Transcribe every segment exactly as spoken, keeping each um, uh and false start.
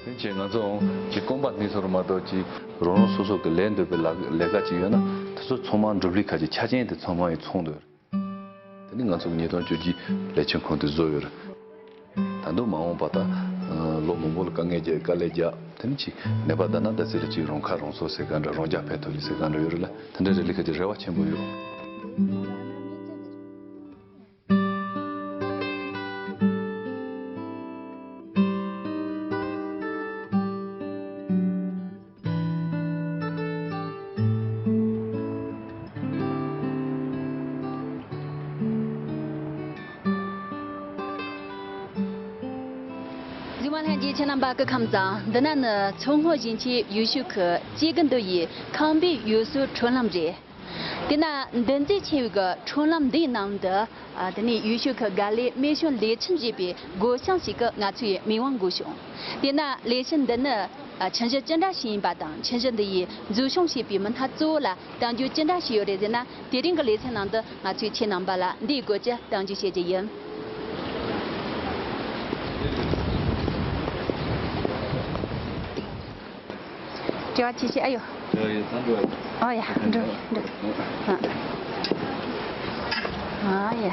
དེ་བྱས་ང་ཚོ་ཅིག་སྐོམ་པ་སྣ་ཚོགས་མ་གཏོགས་ཅིག་རང་རང་སོ་སོ་གི་ལས་འདོད་པའི་ལས་ལས་ཀ་ཅིག་ཡོད་ན་དེ་ཚོ་ཚང་མ་འགྲུབ་ལུགས་ཁ་ཅིག་ཆ་རྐྱེན་དེ་ཚང་མ་ཡི་ཚང་འདུག་དེ་ནི་ང་ཚོ་གི་ཉིས་སྟོང་བཅུ་བཞི་ལས་ཆུང་ཁང་དེ་བཟོ་ཡོད་རེད། ད་དུང་མ་འོངས་པ་ད་ལོ་མང་པོ་ལ་དཀའ་ངལ་རྒྱག་དཀའ་ལས་རྒྱག་དེ་ནི་ཅིག་ནད་པ་ད་ན་ད་ཚེ་རེ་ཅིག་རང་ཁ་རང་གསོ་ཟེར་ག་འདྲ་རང་རྒྱག་ཕན་ཐོགས་ལི་ཟེར་ག་འདྲ་ཡོད་རེད་ལ་དེ་འདྲ་རེད་ལི་ཁ་ཅིག་རེ་བ་ཆེན་པོ་ཡོད། གཟིགས་མོ་ལྷན་རྒྱས་ཁྱེད་རྣམ་པ་སྐུ་ཁམས་བཟང་། འདི་ན་ནི་མཚོ་སྔོན་ཞིང་ཆེན་ཡུལ་ཤུལ་ཁུལ་སྐྱེ་དགུ་མདོ་ཡི་ཁང་པའི་ཡུལ་སྲོལ་ཁྲོད་ལམ་རེད། དེ་ན་འདུ་འཛི་ཆེ་བའི་གི་ཁྲོད་ལམ་འདིའི་ནང་དུ། ཨ། དེ་ནས་ཡུལ་ཤུལ་གྱི་དགའ་ལྡན་རྨད་བྱུང་ལས་ཆེན་ཞེས་པའི་སྒོ་བྱང་ཞིག་གི་ང་ཚོས་མིག་དབང་འགུག་བྱུང་། དེས་ན་ལས་གཞི་འདི་ནི། ཨ། ཆུང་གཞི་ཅི་འདྲ་ཞིག་ཡིན་པ་དང་ཆུང་གཞི་འདི་ཡིས་འཛུགས་སྐྱོང་བྱེད་པའི་མི་སྣ་གཙོ་བོ་ལ་གདེང་འཇོག་ཅི་འདྲ་ཞིག་ཡོད་རེད་ཟེར་ན། དེ་རིང་གི་ལེ་ཚན་ནང་དུ་ང་ཚོས་ཁྱེད་རྣམ་པ་ལ་འདིའི་སྐོར་གྱི་གདེང་འཇོག་བྱེད་རྒྱུ་ཡིན། དྲི་བ་ཅི་ཞིག་ཨ་ཡོ། ཡ་ཡ་ད་འགྲོ་ཡ། ཨོ་ཡ་འགྲོ་འགྲོ། ཨ་ཡ།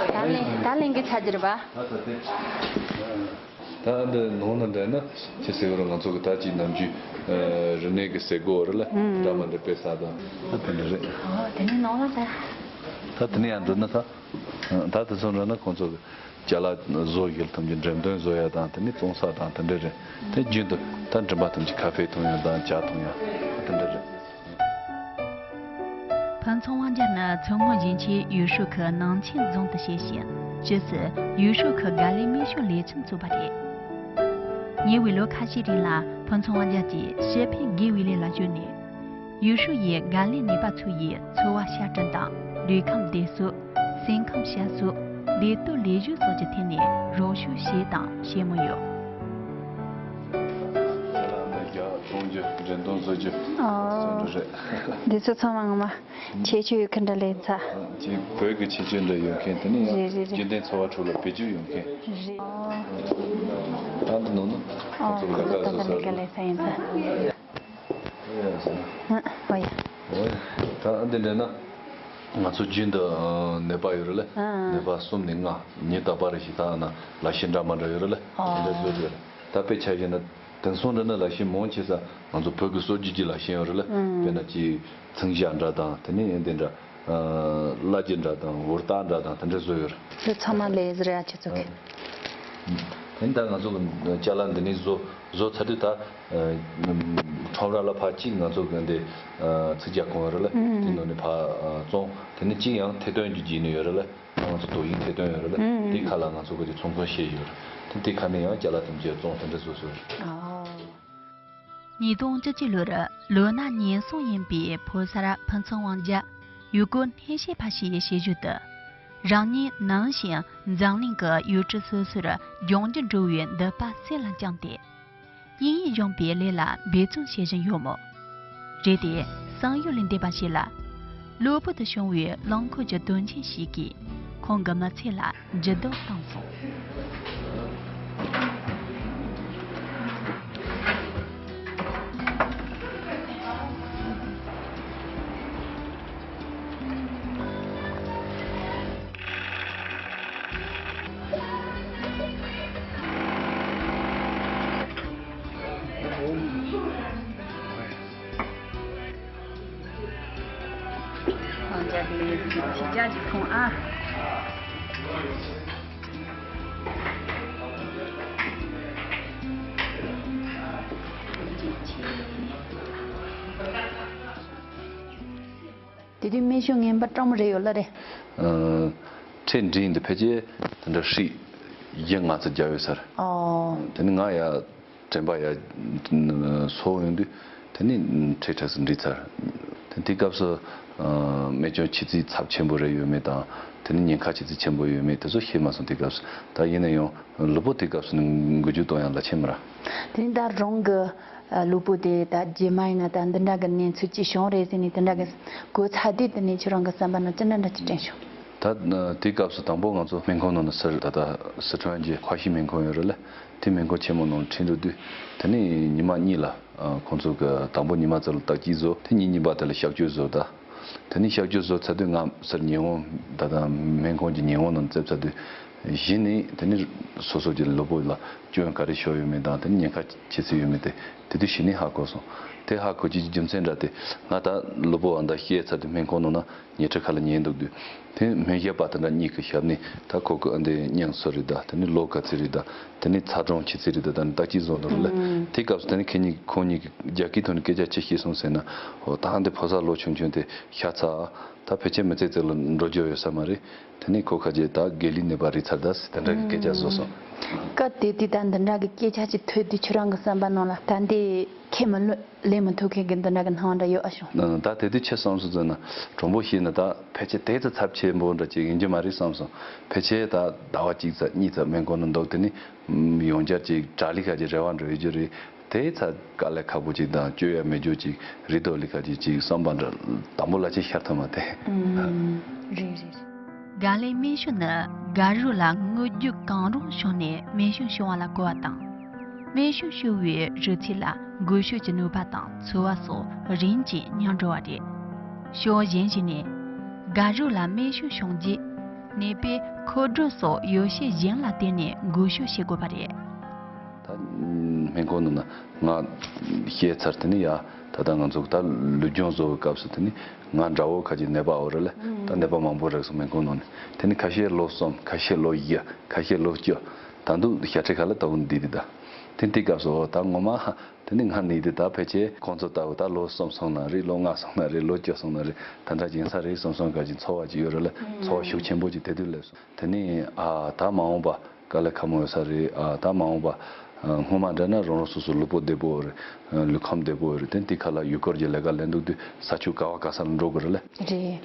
ད་ལན་ད་ལན་གྱི་ཚ་རྒྱུ་རེད་པ། ད་ད་དེ། ད་འདི་ནང་ན་འདྲ་ན་ཅི་ཟེར་བ་རེད། ང་ཚོ་གི་ད་ཅིག་ནམ་རྒྱུན་རིག་གནས་ཀྱི་ཟས་གོ་རེད་ལ་འདྲ་མ་འདྲ་དཔེ་ཟ་དང་ད་དེ་འདྲ་རེད། ཨོ་དེ་ནས་ནང་ལ་ད། ད་དེ་ནས་ཡང་འགྲོ་ན་ད། ད་དེ་ཚོ་འགྲོ་ན་ཁོང་ཚོ་གི་ཅ་ལག་བཟོ་ཡུལ་ཐམས་ཅད་འགྲེམས་སྟོན་བཟོ་ཡ་དང་དེ་ནས་བཙོང་ས་དང་དེ་འདྲ་རེད། དེ་རྒྱུན་དུ་ད་མགྲིན་པ་ཐམས་ཅད་ཁ་ཕེ་འཐུང་ཡ་དང་ཇ་འཐུང་ཡ་དེ་འདྲ་རེད། ཕུན་ཚོགས་དབང་རྒྱལ་ནི་མཚོ་སྔོན་ཞིང་ཆེན་ཡུས་ཧྲུའུ་ཁུལ་ནང་ཆེན་རྫོང་དུ་སྐྱེས་ཤིང་། ཕྱིས་སུ་ཡུས་ཧྲུའུ་ཁུལ་དགའ་ལྡན་རྨད་བྱུང་ལས་ཁུངས་བཙུགས་པ་རེད། ཉེ་བའི་ལོ་ཁ་ཤས་རིང་ལ་ཕུན་ཚོགས་དབང་རྒྱལ་གྱིས་ཞི་ཕན་དགེ་བའི་ལས་ལ་གཞོལ་ནས། ཡུས་ཧྲུའུ་ཡི་དགའ་ལྡན་ནད་པ་ཚོ་ཡི་འཚོ་བ་ཤ་སྐྲན་དང་ལུས་ཁམས་བདེ་གསོ། སེམས་ཁམས་བཤའ་གསོ། བདེ་ཏོག་ལས་ཞུགས་སོགས་ཀྱི་ཐད་ནས་རོགས་སྐྱོར་བྱས་དང་བྱེད་མུས་ཡོད། ཅ་ལག་འདི་རྒྱག་འཐུང་རྒྱུ་འགྲེམས་སྟོན་བཟོ་རྒྱུ་ཨོ། སོགས་འདྲ་རེད། འདི་ཚོ་ཚང་མ་ངོ་མ་ཁྱད་ཆོས་ཡོད་མཁན་འདྲ་ལས་ཚ། ཅིག་བོད་ཀྱི་ཁྱད་ཆོས་འདྲ་ཡོད་མཁན་དེ་ནི་ཡང་རེད་རེད་རེད། རྒྱུན་ལྡན་འཚོ་བ་ཁྲོད་ལ་བེད་སྤྱོད་ཡོད་མཁན། རེད། ད་འདི་ནང་ན་ཁོང་ཨོ་ཚོ་ལས་ཀ་ད་བཟོ་ད་ས་ལས་ཀ་རེད། ལས་ཚ་ཡིན་ཚ། ཨོ་ཡ་ཟེར་ན། ཨ་ཨོ་ཡ། ད་འདི་འདྲ་ན་ང་ཚོ་རྒྱུན་དུ་ཨ་ནད་པ་ཡོད་རེད་ལ། ཨ་ནད་པ་གསུམ་ནས་ལྔ་ཉིན་རྟག་པར་རེ་ཞིག་ད་ན་ལག་ཤེས་འདྲ་མ་འདྲ་ཡོད་རེད་ལ། ཨོ་དེ་འདྲ་བཟོ་དགོས་རེད། ད་དཔེ་ཆ་བཞག་ན་དེང་སང་འདྲ་ན་ལག་ཤེས་མང་ཆེ་ས་ང་ཚོ་བོད་ཀྱི་སྲོལ་རྒྱུན་གྱི་ལག་ཤེས་ཡོད་རེད་ལ། ཨ་དཔེར་ན་ཅིག་ཚོང་ཞྭ་འདྲ་དང་དེ་ནས་འདི་འདྲ། ཨ་བླ་རྒྱུ་འདྲ་དང་འུར་རྟ་འདྲ་དང་དེ་འདྲ་བཟོ་ཡོད་རེད། འདི་ཚང་མ་ལས་ཟེར་ཡ་ཁྱེད་ཚོ་གི། དེ་ནི་ད་ང་ཚོ་གི་ཅ་ལག་འདི་ནས་བཟོ་བཟོ་ཚར་དུས་ད་ཁྲོམ་ར་ལ་ཕར་གཅིག་ང་ཚོ་གི་འདི་ཚིག་རྒྱག་ཁང་ཡོད་རེད་ལ། དེ་ནང་ནས་ཕར་བཙོང་དེ་ནས་གཅིག་ཡང་ཐད་སྟོན་གྱི་བརྒྱུད་ནས་ཡོད་རེད་ལ། ང་ཚོ་དོ་དབྱིངས་ཐད་སྟོན་ཡོད་རེད་ལ། དེ་ཁ་ལ་ང་ཚོ་གི་དེ་ཚོང་ཁང་བྱས་ཡོད་རེད། དེ་དེ་ཁ་ནས་ཡང་ཅ་ལག་ཐམས་ཅད་བཙོང་དེ་འདྲ་བཟོ་བཟོ་ཡོད་རེད། ཉིས་སྟོང་བཅུ་གཅིག་ལོར་ལོ་ན་ཉེན་སྲུང་ཡིན་པའི་ཕོ་གསར་ཕུན་ཚོགས་དབང་རྒྱལ་ཡུལ་སྐོར་སྣེ་ཤན་པ་ཞིག་ཡི་བྱས་རྗེས་དུ། རང་ཉིད་ནང་བཞིན་འཛམ་གླིང་གི་ཡུལ་གྲུ་སོ་སོར་ལྗོངས་རྒྱུར་འགྲོ་བའི་འདོད་པ་སེམས་ལ་བཅངས་ཏེ། དབྱིན་ཡིག་སྦྱོང་པའི་ལས་ལ་འབད་བརྩོན་བྱེད་བཞིན་ཡོད་མོད། རེད་དེ། བསམ་ཡུལ་ལས་འདས་པ་ཞིག་ལ། གློ་བུར་དུ་བྱུང་བའི་རླངས་འཁོར་གྱི་དོན་རྐྱེན་ཞིག་གིས་ཁོང་གི་མི་ཚེ་ལ་འགྱུར་ལྡོག་བཏང་སོང་། ཁོང་ཅག་གི་ཁྱི་ཅག་ཅིག་ཁོང་ཨ། དེ་དུས་རྨད་བྱུང་ངན་པ་སྤྲང་མོ་རེ་ཡོད་ལ་རེད། ཨ། ཁྲལ་འདྲི་འདི་ཕལ་ཆེར་དེ་འདྲ་ཧྲིལ་བཞི་ལྔ་ཙམ་རྒྱག་ཡོད་ས་རེད། ཨོ། དེ་ནི་ང་ཡ་དྲན་པ་ཡ་སོ་ཡོང་དུས་དེ་ནི་ཁྲལ་ཁྲལ་སུ་འདྲི་ཚར། དེ་དེ་སྐབས་སུ་ཨ་རྨད་བྱུང་ཆུ་ཚད་ཚབས་ཆེན་པོ་རེ་ཡོད་མེད་དང་དེ་ནི་ཉེན་ཁ་ཆུ་ཚད་ཆེན་པོ་ཡོད་མེད་དེ་ཚོ་ཤེས་མ་སོང་དེ་སྐབས་སུ། ད་ཡིན་ན་ཡང་ལུས་པོ་དེ་སྐབས་སུ་ནི་འགུལ་སྐྱོད་གཏོང་ཡ་ལ་ཆེ་མི་ར། དེ་ནི་ད་རང་གི་ལུས་པོ་དེ་ད་རྗེས་མ་ཡིན་ན་ད་འདི་འདྲ་གི་གནས་ཚུལ་ཅིག་བྱུང་རེད་ཟེར་ནས་དེ་འདྲ་གི་གོ་ཚར་དུས་དེ་ནས་ཁྱེད་རང་གི་བསམ་པ་ནང་ཅི་འདྲ་འདྲ་ཅིག་དྲན་བྱུང་། ད་དེའི་སྐབས་སུ་དང་པོ་ང་ཚོ་སྨན་ཁང་ནང་ནས་སི་ད་ལྟ་སི་ཁྲོན་གྱི་ཁ་ཤས་སྨན་ཁང་ཡོད་རེད་ལ། དེ་སྨན་ཁང་ཆེན་མོ་ནང་ཁྲིད་འགྲོ་དུས་དེ་ནས་ཉི་མ་གཉིས་ལ་ཁོང་ཚོ་གི་དང་པོ་ཉི་མ་རྩ་ལ་བརྟག་དཔྱད་བཟོ། དེ་ཉིན་གཉིས་པ་དེ་ལ་གཤག་བཅོས་བཟོ། ད་དེ་ནས་གཤག་བཅོས་བཟོ་ཚར་དུས་ང་སར་ཉེ་འོང་ད་ལྟ་སྨན་ཁང་གི་ཉེ་འོང་ནང་བཙལ་ཚར་དུས། གཞི་ནས་དེ་ནས་སོ་སོ་གི་ལུས་པོ་ལ་སྐྱོན་ག་རེ་ཤོར་ཡོད་མེད་དང་དེ་ནས་ཉེན་ཁ་ཆེ་ཚུལ་ཡོད་མེད་དེ་དེ་དུས་གཞི་ནས་ཧ་གོ་སོང་། དེ་ཧ་གོ་རྒྱུ་གི་རྒྱུ་མཚན་འདྲ་དེ་ང་ད་ལུས་པོ་ཨ་མདའ་བཤལ་ཚར་དུས་སྨན་ཁང་ནང་ན་ཉལ་ཁྲི་ཁ་ལ་ཉལ་འདུག་དུས་དེ་སྨན་ཞབས་པ་དེ་འདྲ་གཉིས་ཀྱི་ཞབས་ནས་ད་ཁོ་གི་ཨ་འདི་སྙིང་སུ་རེད་ད། དེ་ནས་ལོ་ག་ཚོད་རེད་ད། དེ་ནས་ཚ་གྲང་ཆི་ཚོད་རེད་ད། ད་ནི་བརྟག་དཔྱད་བཟོ་འདུག་ལ། དེ་སྐབས་སུ་དེ་ནས་ཁོ་གཉིས་ཁོ་གཉིས་ཀྱིས་རྒྱ་སྐད་ཐོག་ནས་སྐད་ཆ་ཅི་བཤད་སོང་ཟེར་ན། འོ་ད་འདི་ཕོ་གསར་ལོ་ཆུང་ཆུང་དེ་ཤ་ཚ་ད་ཕལ་ཆེར་མི་ཚེ་གཅིག་ལ་འགྲོ་རྒྱུ་ཡོད་ས་མ་རེད། དེ་ནས་ཁོ་ཁ་རྗེ་ད་སྒེར་ལི་ནད་པ་རེད་ཚར་ད་ཟེར་དེ་འདྲ་གི་སྐད་ཆ་བཟོ་སོང་། སྐབས་དེ་དུས་ད་འདི་འདྲ་གི་སྐད་ཆ་ཅིག་ཐོས་དུས་ཁྱོད་རང་གི་བསམ་པ་ནང་ལ་ད་འདི་ཁས་མི་ལེན་ལེན་མི་ཐུབ་མཁན་གི་འདི་འདྲ་གི་སྣང་བ་འདྲ་ཡོད་ཨ་བྱུང་། ད་དེ་དུས་ཆི་བསམ་སོང་ཟེར་ན་དྲང་པོ་བཤད་ན་ད་ཕལ་ཆེར་དེ་ཙམ་ཚབས་ཆེན་པོ་འདྲ་ཅིག་ཡིན་རྒྱུ་མ་རེད་བསམ་སོང་། ཕལ་ཆེར་ད་ཟླ་བ་གཅིག་ཙམ་གཉིས་ཙམ་སྨན་ཁང་ནང་འདུག་དེ་ནས་ཡང་བསྐྱར་ཅིག་དྲག་ལས་ཁ་ཅིག་རེ་བ་འགྲོ་ཡོད་རྒྱུ་རེད། དེ་ཚ་དཀའ་ལས་ཁག་པོ་ཅིག་དང་བཅོས་ཡ་མེད་རྒྱུ་ཅིག་རེད་འདུག་ལི་ཁ་ཅིག་ཅིག་བསམ་པ་འདྲ་དང་པོ་ལ་ཅིག་ཤར་ཐུབ་མ་དེ། ཨུམ། རེད་རེད་རེད། དགའ་ལས་སྨན་ཞབས་ནི་དགའ་རོགས་ལ་དངོས་རྒྱུ་གང་རུང་བྱུང་ནས་སྨན་ཞབས་བྱུང་བ་ལ་གོ་བ་དང་། སྨན་ཞབས་བྱུང་བའི་རི་ཚིགས་ལ་འགུལ་སྐྱོད་ཀྱི་ནུས་པ་དང་ཚོར་བ་སོགས་རིམ་གྱིས་ཉམས་འགྲོ་བ་རེད། ཕྱོགས་གཞན་ཞིག་ནས། དགའ་རོགས་ལ་སྨན་ཞབས་བྱུང་རྗེས། ནད་པའི་མཁོ་སྒྲུབ་སོགས་ཡོ་བྱད་གཞན་ལ་བརྟེན་ནས་འགུལ་སྐྱོད་བྱེད་དགོས་པ་རེད། ད་སྨན་ཁང་ནང་ན་ང་བཤད་ཚར་དེ་ནས་ཡ་ད་ལྟ་ང་ཚོ་ད་ལུས་སྦྱོང་བཟོ་བའི་སྐབས་སུ་དེ་ནས་ང་འདྲ་བོ་ཁ་ཅིག་ནད་པ་འོ་རེད་ལ་ད་ནད་པ་མང་པོ་རེག་སོང་སྨན་ཁང་ནང་ནས། དེ་ནས་ཁ་ཤས་ལོ་གསུམ་ཁ་ཤས་ལོ་བཞི་ཁ་ཤས་ལོ་བཅུ་ད་དུང་ཞག་ཁྲི་ཁ་ལ་ད་བུ་འདི་དེ་ད་དེ་དེ་སྐབས་སུ་འོ་ད་ངོ་མ་དེ་ནས་ང་ནི་དེ་ད་ཕལ་ཆེར་ཁོང་ཚོ་ལྟ་བུ་ད་ལོ་གསུམ་སོང་ན་རེད། ལོ་ལྔ་སོང་ན་རེད། ལོ་བཅུ་སོང་ན་རེད། ད་འདྲ་ཡིན་ས་རེད་བསམ་བསམ་ག་ཅིག་ཚོར་བ་ཅིག་ཡོད་རེད་ལ་ཚོར་བ་ཤུགས་ཆེན་པོ་ཅིག་དེ་དུས་སླེབས་སོང་། དེ་ནས་ཨ་ད་མ་འོངས་པ་དཀའ་ལས་ཁག་མོ་ཡོད་ས་རེད། ཨ་ད་མ་འོངས་པ་སྔོན་མ་འདྲ་ན་རང་རང་སོ་སོ་ལུས་པོ་བདེ་པོ་རེད། ལུས་ཁམས་བདེ་པོ་རེད། དེ་དེ་ཁ་ལ་ཡུལ་སྐོར་གྱི་ལས་ཀ་ལས་འདུག་དུས་ས་ཆུ་ག་བ་ག་ས་ལ་འགྲོ་དགོས་རེད་ལ།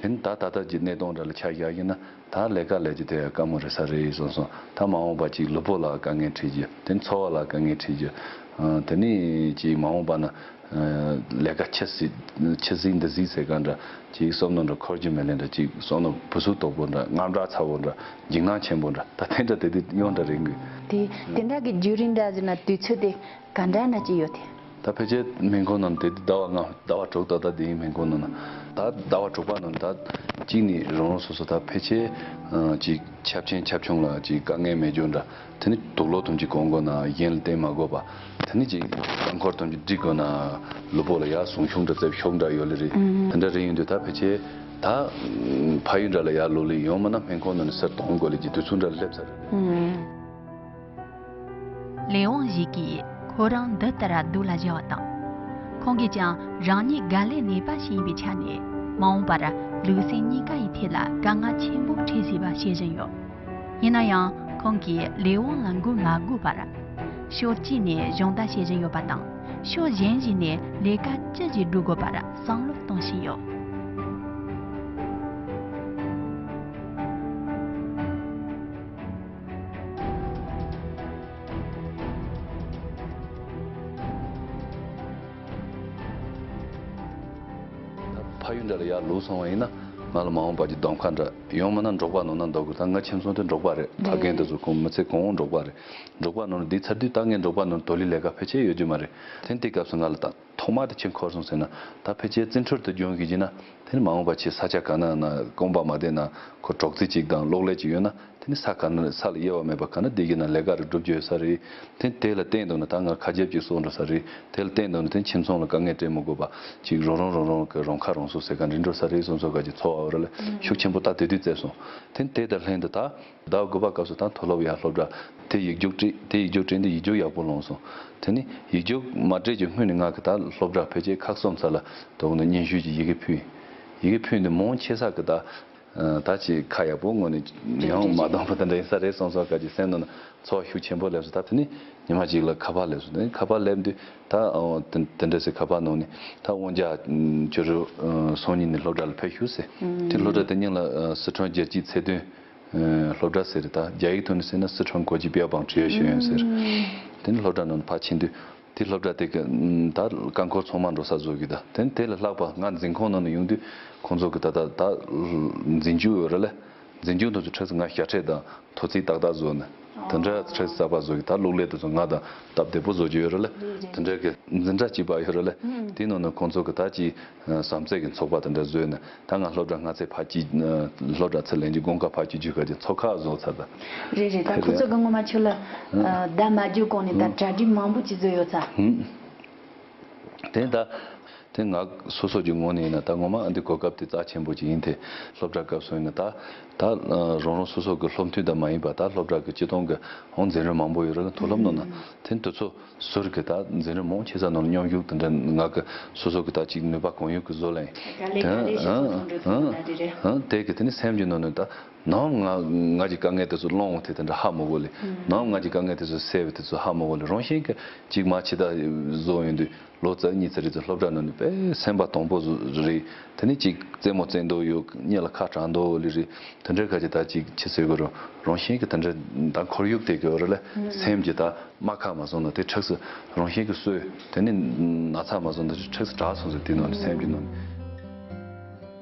རེད། དེ་ནས་ད་ད་ལྟ་གྱི་གནས་སྟངས་འདྲ་ལ་ཆ་བཞག་ཡིན་ན། ད་ལས་ཀ་ལས་རྒྱུ་དེ་དཀའ་མོ་རེད་ས་རེད་བསམ་སོང་། ད་མ་འོངས་པ་ཅིག་ལུས་པོ་ལ་དཀའ་ངལ་འཕྲད་རྒྱུ་དེ་ཚོར་བ་ལ་དཀའ་ངལ་འཕྲད་རྒྱུ། ཨ་དེ་ནས་ཅིག་མ་འོངས་པ་ན་ཨ་ལས་ཀ་ཆི་ཟིག་ཆི་ཟིག་འདི་ཟིག་ཟེར་ག་འདྲ་ཅིག་བསམ་མནོ་འདྲ་འཁོར་རྒྱུ་མེད་ལེ་འདྲ་ཅིག་བསམ་མནོ་བུ་སུ་དོག་པོ་འདྲ་དངངས་སྐྲག་ཚ་བོ་འདྲ་འཇིགས་སྣང་ཆེན་པོ་འདྲ་ད་དེ་འདྲ་དེ་དུས་ཡོང་འདྲ་རེད་གི། དེ་དེ་འདྲ་གི་བརྒྱུད་རིམ་འདྲ་ཟེར་ན་དུས་ཚོད་དེ། ག་འདྲ་ན་ཅི་ཡོད་དེ། ད་ཕལ་ཆེར་སྨན་ཁང་ནང་དེ་དུས་ཟླ་བ་ལྔ་ཟླ་བ་དྲུག་ད་ལྟ་དེ་ཡིན་སྨན་ཁང་ནང་ན། ད་ཟླ་བ་དྲུག་པ་ནང་ད་གཅིག་ནས་རང་རང་སོ་སོ་ད་ཕལ་ཆེར་ཨ་ཅིག་ཆབ་ཆེན་ཆབ་ཆུང་ལ་ཅིག་དཀའ་ངལ་མེད་རྒྱུ་འདྲ། དེ་ནས་དུག་ལོག་ཐམས་ཅད་གང་དགོས་ན་གཞན་ལ་བརྟེན་མ་དགོས་པ། དེ་ནས་ཅིག་རྐང་འཁོར་ཐམས་ཅད་སྒྲིག་དགོས་ན་ལུས་པོ་ལ་ཡར་ཟུངས་ཤུགས་འདྲ་རྩེབ་ཤུགས་འདྲ་ཡོད་ལེ་རེད། དེ་འདྲ་རེད་ཡིན་དུས་ད་ཕལ་ཆེར་ད་ཕ་ཡུལ་འདྲ་ལ་ཡར་ལོག་ལེ་ཡོང་མིན་ན་སྨན་ཁང་ནང་ནས་སར་གཏོང་དགོས་ལེ་གི་དུས་ཚོད་འདྲ་ལ་སླེབས་ཚར་རེད། ལས་དབང་ཞིག་གིས་ཁོ་རང་འདི་ལྟར་སྡུག་ལ་བཞག་པ་དང་། ཁོང་གིས་ཀྱང་རང་ཉིད་དགའ་ལས་ནད་པ་ཞིག་ཡིན་པའི་ཆ་ནས་མ་འོངས་པར་ལུས་སེམས་གཉིས་ཀ་ཡི་ཐད་ལ་དཀའ་ངལ་ཆེན་པོ་འཕྲད་སྲིད་པ་ཤེས་བཞིན་ཡོད། ཡིན་ན་ཡང་ཁོང་གིས་ལས་དབང་ལ་མགོ་མ་སྒུར་བར། ཕྱོགས་གཅིག་ནས་སྦྱོང་བརྡར་བྱེད་བཞིན་ཡོད་པ་དང་ཕྱོགས་གཞན་ཞིག་ནས་ལས་ཀ་ཅི་ཞིག་སྒྲུབ་དགོས་པར་བསམ་བློ་གཏོང་བཞིན་ཡོད། ཕ་ཡུལ་འདྲ་ལ་ཡར་ལོག་སོང་བ་ཡིན་ན་ང་ལ་མ་འོངས་པ་གྱི་གདམ་ཁ་འདྲ་ཡང་མིན་ན་འབྲོག་པ་ནང་ན་འདུག་དགོས། ད་ང་ཁྱིམ་ཚང་དེ་འབྲོག་པ་རེད། ཕ་རྒན་དེ་ཚོ་ཁོང་མི་ཚེ་གང་བོ་འབྲོག་པ་རེད། འབྲོག་པ་ནང་ན་བསྡད་ཚར་དུས་ད་ངས་འབྲོག་པ་ནང་དོ་ལི་ལས་ཀ་ཕལ་ཆེར་ཡོད་རྒྱུ་མ་རེད། དེ་དེ་སྐབས་སུ་ང་ལ་ད་ཐོག་མ་དེ་ཆེ་འཁོར་སོང་ཟེར་ན་ད་ཕལ་ཆེར་བཙན་འཕྲུལ་དུ་སྦྱོང་གི་ཡིན་ན་དེ་ནི་མ་འོངས་པ་ཆེ་ས་ཆ་ག་ན་ན་རྐང་པ་མ་བསྡད་ན་ཁོ་དྲོག་རྩེ་གཅིག་དང་གློག་ཀླད་ཅིག་ཡོད་ན། དེ་ནི་ས་ག་ན་ས་ལ་དབྱེ་བ་མེད་པ་ག་ན་བསྡད་ཀྱི་ན་ལས་ཀ་རེ་སྒྲུབ་རྒྱུ་ཡོད་ས་རེད། དེ་དེ་ལ་བརྟེན་འདུག་ན་ད་ང་ཁ་རྒྱབ་ཀྱི་སོང་འགྲོ་ས་རེད། དེ་ལ་བརྟེན་འདུག་ན་དེ་ཁྱིམ་ཚང་ལ་དཀའ་ངལ་སྤྲད་མི་དགོས་པ་ཅིག་རང་རང་རང་རང་གི་རང་ཁ་རང་གསོ་ཟེར་ག་འདྲ་འགྲོ་ས་རེད་སོང་སོང་ག་ཅིག་ཚོར་བ་འོ་ར་ལ་ཤུགས་ཆེན་པོ་ད་དེ་དུས་བཙལ་སོང་། དེ་དེ་དང་ལྷན་དུ་ད་ཟླ་དགུ་པ་སྐབས་སུ་ད་མཐོ་སློབ་ཡར་སློབ་གྲྭ་དེ་ཡིག་རྒྱུགས་སྤྲད་དེ་ཡིག་རྒྱུགས་སྤྲད་འདི་ཡིག་རྒྱུགས་ཡག་པོ་ལོངས་སོང་། དེ་ནི་ཡིག་རྒྱུགས་མ་སྤྲད་ཀྱི་སྔོན་ནས་ང་གི་ད་སློབ་གྲྭ་ཕལ་ཆེར་ཁག་གསུམ་ས་ལ་དོག་ནས་སྙན་ཞུ་གྱི་ཡི་གེ་ཕུལ། ཡི་གེ་ཕུལ་འདི་མང་ཆེ་ས་གི་ད། ད་ཅིག་ཁ་ཡག་པོ་ངོ་ནས་ཡང་མ་གཏོང་པ་དེ་འདྲ་ཡིན་ས་རེད་སོང་སོང་ག་ཅིག་སེམས་ནང་ན་ཚོར་བ་ཤུགས་ཆེན་པོ་སླེབས་སོང་། ད་དེ་ནི་ཉི་མ་གཅིག་ལ་ཁ་པར་སླེབས་སོང་། དེ་ནི་ཁ་པར་སླེབས་དུས་ད་དེ་དེ་འདྲ་སེ་ཁ་པར་ནང་ནས་ད་དབང་རྒྱལ་ཆོས་རུ་སང་ཉིན་ནས་སློབ་གྲྭ་ལ་ཕེབས་ཤོག་ཟེར། དེ་སློབ་གྲྭ་དེ་ཉིད་ལ་སི་ཁྲོན་རྒྱལ་སྤྱིའི་ཚད་ལྡན་སློབ་གྲྭ་ཟེར། ད་རྒྱ་ཡིག་ཐོག་ནས་ཟེར་ན་四川国际标榜职业学院ཟེར། དེ་ནི་སློབ་གྲྭ་ནང་ནས་ཕར་ཕྱིན་དུས། དེ་སློབ་གྲྭ་དེ་གི་ད་རྐང་འཁོར་ཚང་མ་འགྲོ་ས་བཟོ་གི། ད་དེ་དེ་ལ་ལྷག་པ་ང་འཛིན་ཁང་ནང་ནས་ཡོང་དུས་ཁོང་ཚོ་གི་ད་ད་ད་འཛིན་སྐྱོང་ཡོད་རེད་ལ། འཛིན་སྐྱོང་དེ་ཚོ་ཁྲག་ཟ་ང་ཞྭ་ཁྲིད་དང་ཐོ་ཚིགས་ཏག་ཏག་བཟོ་ནས་དེ་འདྲ་ཁྲག་ཟ་གསར་པ་བཟོ་གི། ད་གློག་ཀླད་དེ་ཚོ་ང་དང་སྟབས་བདེ་པོ་བཟོ་རྒྱུ་ཡོད་རེད་ལ། དེ་འདྲ་གི་འཛིན་གྲྭ་གཅིག་པ་ཡོད་རེད་ལ། དེའི་ནང་ནས་ཁོང་ཚོ་གི་ད་ཅི་བསམ་རྩེ་གི་ཚོགས་པ་དེ་འདྲ་བཟོས་ནས་ད་ང་སློབ་གྲྭ་ང་ཚེ་ཕ་གཅིག་སློབ་གྲྭ་ཚེ་ལེན་གྱི་དགོང་ཁ་ཕ་གཅིག་རྒྱུ་ཁ་གི་ཚོགས་ཁག་བཟོ་ཚར་ད། རེད་རེད། ད་ཁོ་ཚོ་གི་ངོ་མ་ཁྱོད་ལ་བརྡ་མ་བརྒྱུད་གོང་ནས་ད་གྲ་སྒྲིག་མང་པོ་ཅིག་བཟོས་ཡོད་ཚ། དེ་ད་དེ་ང་སོ་སོ་གྱི་ངོས་ནས་ཡིན་ན་ད་ངོ་མ་འདི་གོ་སྐབས་དེ་རྩ་ཆེན་པོ་ཅིག་ཡིན་ཏེ། སློབ་གྲྭ་སྐབས་སུ་ཡིན་ན་ད་ད་རང་རང་སོ་སོ་གི་སློབ་མཐུན་དང་མ་ཡིན་པ་ད་སློབ་གྲྭ་གི་སྤྱི་སྟངས་ཀྱི་འོང་འཛིན་རིམ་མང་པོ་ཡོད་རེད། མཐོ་སློབ་ནང་ན་དེ་དུས་ཚོད་ཟུར་གི་ད་འཛིན་རིམ་མང་ཆེ་ས་ནང་ལ་མཉམ་ཞུགས་དེ་འདྲ་ང་གི་སོ་སོ་གི་ད་ཅིག་ནུས་པ་གང་ཡོད་གི་བཟོ་ལ་ཡིན། དེ་གི་དེ་ནི་སེམས་ཀྱི་ནང་ནས་ད། ནམ་ང་ང་གི་དཀའ་ངལ་དེ་ཚོ་སློང་འོང་དེ་དེ་འདྲ་ཧ་མ་གོ་ལེ། ནམ་ང་གི་དཀའ་ངལ་དེ་ཚོ་སེལ་བའི་དེ་ཚོ་ཧ་མ་གོ་ལེ། རང་བཞིན་གྱི་ཅིག་མ་ཕྱི་ད་བཟོ་ཡོང་དུས་ལོ་རྩ་གཉིས་ཚེ་རེ་ཚོ་སློབ་གྲྭ་ནང་ནས་དཔེ་སེམས་པ་དང་པོ་བཟོ་རེད། དེ་ནི་ཅིག་རྩེད་མོ་རྩེ་འདོད་ཡོད། གཉིད་ལ་ཁ་གྲག་འདོད་ལེ་རེད། དེ་འདྲའི་ཁ་ཅིག་ད་ཅིག་ཕྱི་སེ་གོ་རང་རང་བཞིན་གྱི་དེ་འདྲ་ད་ཁོར་ཡུག་དེ་གི་རེད་ལེ། སེམས་ཀྱི་ད་རྨ་ཁ་མ་སོང་ན་དེ་ཁྲག་སུ་རང་བཞིན་གྱི་སོས་དེ་ནི་ན་ཚ་མ་སོང་ན་དེ་ཁྲག་སུ་དྲག་སོང་ཟེར་དེ་ནང་ནས་སེམས་ཀྱི་ནང་ནས།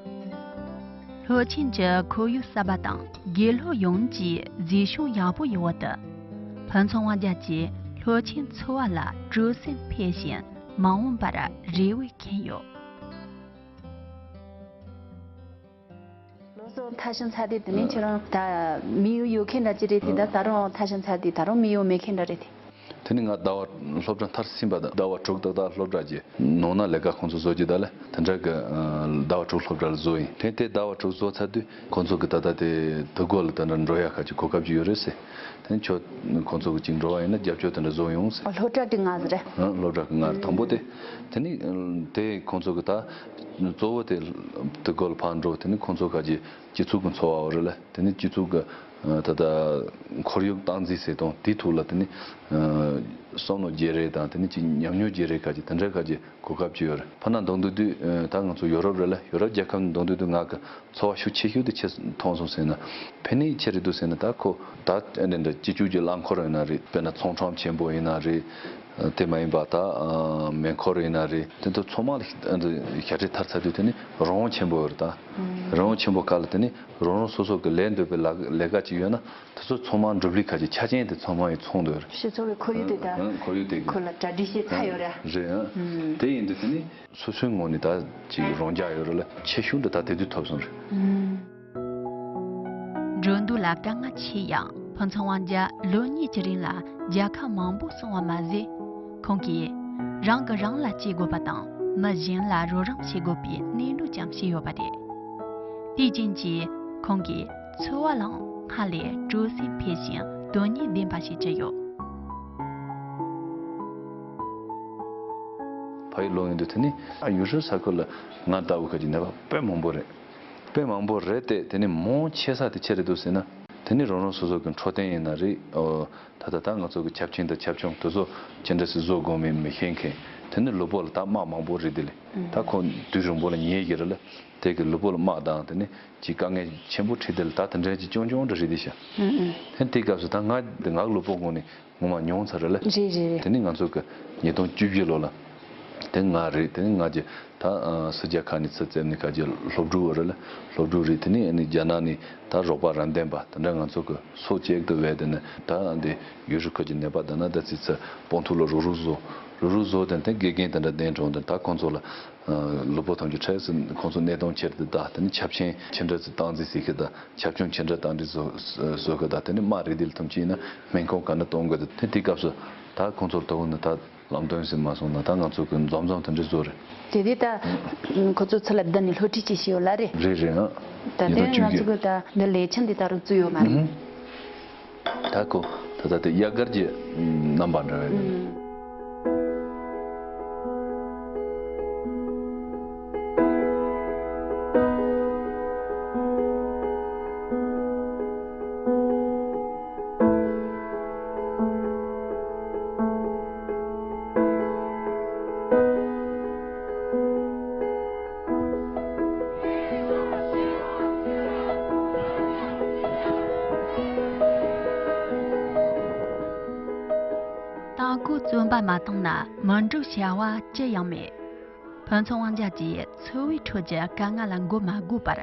ལྷོ་ཆེན་གྱི་ཁོར་ཡུག་གསར་པ་དང་དགེ་སློབ་ཡོངས་ཀྱི་མཛེས་ཤིང་ཡག་པོ་ཡོང་བ་དེ། ཕུན་ཚོགས་དབང་རྒྱལ་གྱིས་ལྷོ་ཆེན་ཚོ་བ་ལ་སྤྲོ་སེམས་འཕེལ་ཞིང་མ་འོངས་པར་རེ་བས་ཁེངས་ཡོད། ལོ་སོ་ཐ་ཤིང་ཚ་དེ་དེ་ནས་ཁྱེད་རང་ད་མི་ཡུལ་ཡོད་མཁན་འདྲ་ཅི་རེད་དེ། ད་ད་རུང་ཐ་ཤིང་ཚ་དེ་ད་རུང་མི་ཡུལ་མེད་མཁན་འདྲ་རེད་དེ། དེ་ནི་ང་ཟླ་བ་སློབ་གྲྭ་མཐར་ཕྱིན་པ་དང་ཟླ་བ་དྲུག་ཏག་ཏག་སློབ་གྲྭ་གི་ནང་ན་ལས་ཀ་ཁོང་ཚོ་བཟོ་རྒྱུ་ད་ལས་དེ་འདྲ་གི་ཟླ་བ་དྲུག་སློབ་གྲྭ་ལ་བཟོ་ཡིན། དེ་དེ་ཟླ་བ་དྲུག་བཟོ་ཚར་དུས་ཁོང་ཚོ་གི་ད་ལྟ་དེ་དུ་གོ་ལ་དེ་འདྲ་འགྲོ་ཡག་ཁ་ཅིག་གོ་སྐབས་ཅིག་ཡོད་རེད་ཟེར། དེ་ནི་ཁྱོད་ཁོང་ཚོ་གི་ཅིག་འགྲོ་བ་ཡིན་ན་རྒྱབ་སྐྱོར་དེ་འདྲ་བཟོ་ཡོང་ཟེར། ཨ་སློབ་གྲྭ་དེ་ང་ཟེར། ཨ་སློབ་གྲྭ་གི་ང་དང་པོ་དེ། དེ་ནི་དེ་ཁོང་ཚོ་གི་ད་གཙོ་བོ་དེ་དུ་གོ་ལ་ཕར་འགྲོ་དེ་ནི་ཁོང་ཚོ་ག་ཅིག་སྤྱི་ཚོགས་ཀྱི་འཚོ་བ་འོ་རེད་ལ། དེ་ནི་སྤྱི་ཚོགས་ཀྱི་ད་ལྟ་ཁོར་ཡུག་སྟངས་འཛིན་ཟེར་དང་དེའི་ཐོག་ལ་དེ་ནི་བསམ་བློ་བརྗེ་རེས་དང་དེ་ནི་ཅིག་ཉམས་མྱོང་བརྗེ་རེས་ག་ཅིག་དེ་འདྲ་ག་ཅིག་གོ་སྐབས་ཅིག་ཡོད་རེད། ཕ་ན་གདོང་དུ་དུས་ད་ང་ཚོ་ཡོ་རོབ་རེད་ལ། ཡོ་རོབ་རྒྱལ་ཁབ་ནས་གདོང་དུ་དུས་ང་གི་འཚོ་བ་ཤུགས་ཆེ་ཤོས་དེ་ཆེ་མཐོང་སོང་ཟེར་ན་ཕན་ནི་ཆེ་རེད་འདུག་ཟེར་ན། ད་ཁོ་ད་ཨེ་འདྲ་འདྲ་སྤྱི་སྤྱོད་ཀྱི་རླངས་འཁོར་ཡིན་ན་རེད། དཔེར་ན་ཚོང་ཁྲོམ་ཆེན་པོ་ཡིན་ན་རེད། དེ་མ་ཡིན་པ་ད་མེ་འཁོར་ཡིན་ན་རེད། དེ་ཚོ་ཚང་མ་ལ་ཞབས་འདེགས་ཐར་ཚར་དུས་དེ་ནི་རང་དབང་ཆེན་པོ་ཡོད་རེད། ད་རང་དབང་ཆེན་པོ་ག་ལ་དེ་ནི་རང་རང་སོ་སོ་གི་ལས་འདོད་པའི་ལས་ལས་ཀ་ཅིག་ཡོད་ན་དེ་ཚོ་ཚང་མ་འགྲུབ་ལུགས་ཁ་ཅིག་ཆ་རྐྱེན་དེ་ཚང་མ་ཡི་ཚང་འདུག་ཡོད་རེད། སྤྱི་ཚོགས་ཀྱི་ཁོར་ཡུག་དེ་ད་ཁོར་ཡུག་དེ་གི་ཁོ་ལ་གྲ་སྒྲིག་བྱེད་ཚར་ཡོད་ར། རེད། དེ་ཡིན་དུས་དེ་ནི་སོ་སོའི་ངོས་ནས་ད་ཅིག་རང་རྒྱ་ཡོད་རེད་ལ། ཆེ་ཤོས་འདི་ད་དེ་དུས་ཐོབ་སོང་རེད། འགྲོ་འདུག་ལ་དཀའ་ངལ་ཆེ་ཡང་ཕུན་ཚོགས་དབང་རྒྱལ་ལོ་གཉིས་ཀྱི་རིང་ལ་རྒྱལ་ཁབ་མང་པོ་སྲུང་བ་མ་ཟད། ཁོང་གིས་རང་གིས་རང་ལ་གཅེས་དགོས་པ་དང་མི་གཞན་ལ་རོགས་རམ་བྱེད་དགོས་པའི་གནས་ལུགས་ཀྱང་ཤེས་ཡོད་པ་རེད། དེའི་རྐྱེན་གྱིས་ཁོང་གིས་འཚོ་བ་ལའང་སྔར་ལས་སྤྲོ་སེམས་འཕེལ་ཞིང་དོན་སྙིང་ལྡན་པ་ཞིག་བྱས་ཡོད། ཕ་ཡུལ་ལོག་ཡོང་དུས་དེ་ནི་ཨ་ཡུལ་ཤུལ་ས་ཁུལ་ལ་ང་ལྟ་བུ་ཁ་ཅིག་ནད་པ་དཔེ་མང་པོ་རེད། དཔེ་མང་པོ་རེད་དེ། དེ་ནི་མང་ཆེ་ས་དེ་ཆི་རེད་འདུག་ཟེར་ན། དེ་ནི་རང་རང་སོ་སོ་གི་འཕྲོད་བསྟེན་ཡིན་ན་རེད། ཨོ། ད་ལྟ་ད་ང་ཚོ་གི་ཁྱབ་ཆེན་དང་ཁྱབ་ཆུང་དེ་ཚོ་ཅི་འདྲ་སེ་བཟོ་དགོས་མིན་མི་ཤེས་མཁན། དེ་ནི་ལུས་པོ་ལ་ད་རྨ་མང་པོ་རེད་དེ་ལས། ད་ཁོ་དུས་རིང་པོ་ལ་ཉལ་གི་རེད་ལ། དེ་གི་ལུས་པོ་ལ་རྨ་དང་དེ་ནི་ཅིག་དཀའ་ངལ་ཆེན་པོ་འཕྲད་དེ་ལ། ད་དེ་འདྲ་ཅིག་ཅུང་ཅུང་འདྲ་རེད་དེ་ཤ། དེ་དེ་སྐབས་སུ་ད་ང་དེ་ང་གི་ལུས་པོ་ངོ་ནས་ངོ་མ་མྱོང་ཚར་རེད་ལ། རེད་རེད་རེད། དེ་ནི་ང་ཚོ་གི་ཉིས་སྟོང་བཅུ་བཞི་ལོ་ལ། དེ་ང་རེད། དེ་ནི་ང་གི་ད་ཨ་སི་རྒྱ་ཁ་ནས་ཚུར་བཙལ་ནས་ཁ་གི་སློབ་ཕྲུག་རེད་ལ། སློབ་ཕྲུག་རེད། དེ་ནི་ཨ་ནི་རྒྱ་ནག་ནས་ད་རོགས་པ་རམ་འདེགས་པ་དེ་འདྲ་ང་ཚོ་གི་སོ་གཅིག་ཏུ་བས། དེ་ནི་ད་འདི་ཡུལ་ཤུལ་ཁུལ་གྱི་ནད་པ་དེ་ན་ད་ཚིག་ཚུར་སྤོ་ཐུག་ལ་རུག་རུག་བཟོ། རུག་རུག་བཟོ། དེ་ནི་དེ་དགེ་རྒན་དེ་འདྲ་གདན་དྲངས་དེ་ད་ཁོང་ཚོ་ལ་ལུས་པོ་ཐམས་ཅད་ཁྲལ་སུ་ཁོང་ཚོ་གནས་སྟངས་ཁྱེར་དེ། ད་དེ་ནི་ཁྱབ་ཆེན་ཅི་འདྲ་ཚུར་སྟངས་འཛིན་ཟེར་གི། ད་ཁྱབ་ཆུང་ཅི་འདྲ་སྟངས་འཛིན་བཟོ་བཟོ་གི། ད་དེ་ནི་རྨ་རེད་དེ་ལ་ཐམས་ཅད་ཡིན་ན་སྨན་ཁང་ག་འདྲ་གཏོང་དགོས། ད་དེ་དེ་སྐབས་སུ་ད་ཁོང་ཚོར་ད་འོ་ན་ད་ལམ་སྟོན་ཟེར་མ་སོང་ན་ད་ང་ཚོ་གི་འཛོམས་འཛོམས་དེ་འདྲ་བཟོ་རེད། དེ་དེ་ད་ཁོ་ཚོ་ཚུར་ལ་བསྡད་ནས་སློབ་ཁྲིད་ཅིག་བྱས་ཡོད་ལ་རེད། རེད་རེད། ཨ། ད་དེ་ང་ཚོ་གི་ད་འདི་ལས་ཆེན་འདི་ད་རུང་བཙུགས་ཡོད་མ་རེད། ཨུ། ད་ཁོ་ད་ད་དེ་དབྱར་སྒར་གྱི་རྣམ་པ་འདྲ་བས། ཏང་གོས་བཙོན་པ་མ་བཏང་ན་མི་འགྲུབ་བྱ་བ་ཅི་ཡང་མེད། ཕུན་ཚོགས་དབང་རྒྱལ་གྱིས་འཚོ་བའི་ཁྲོད་ཀྱི་དཀའ་ངལ་ལ་མགོ་མ་སྒུར་བར།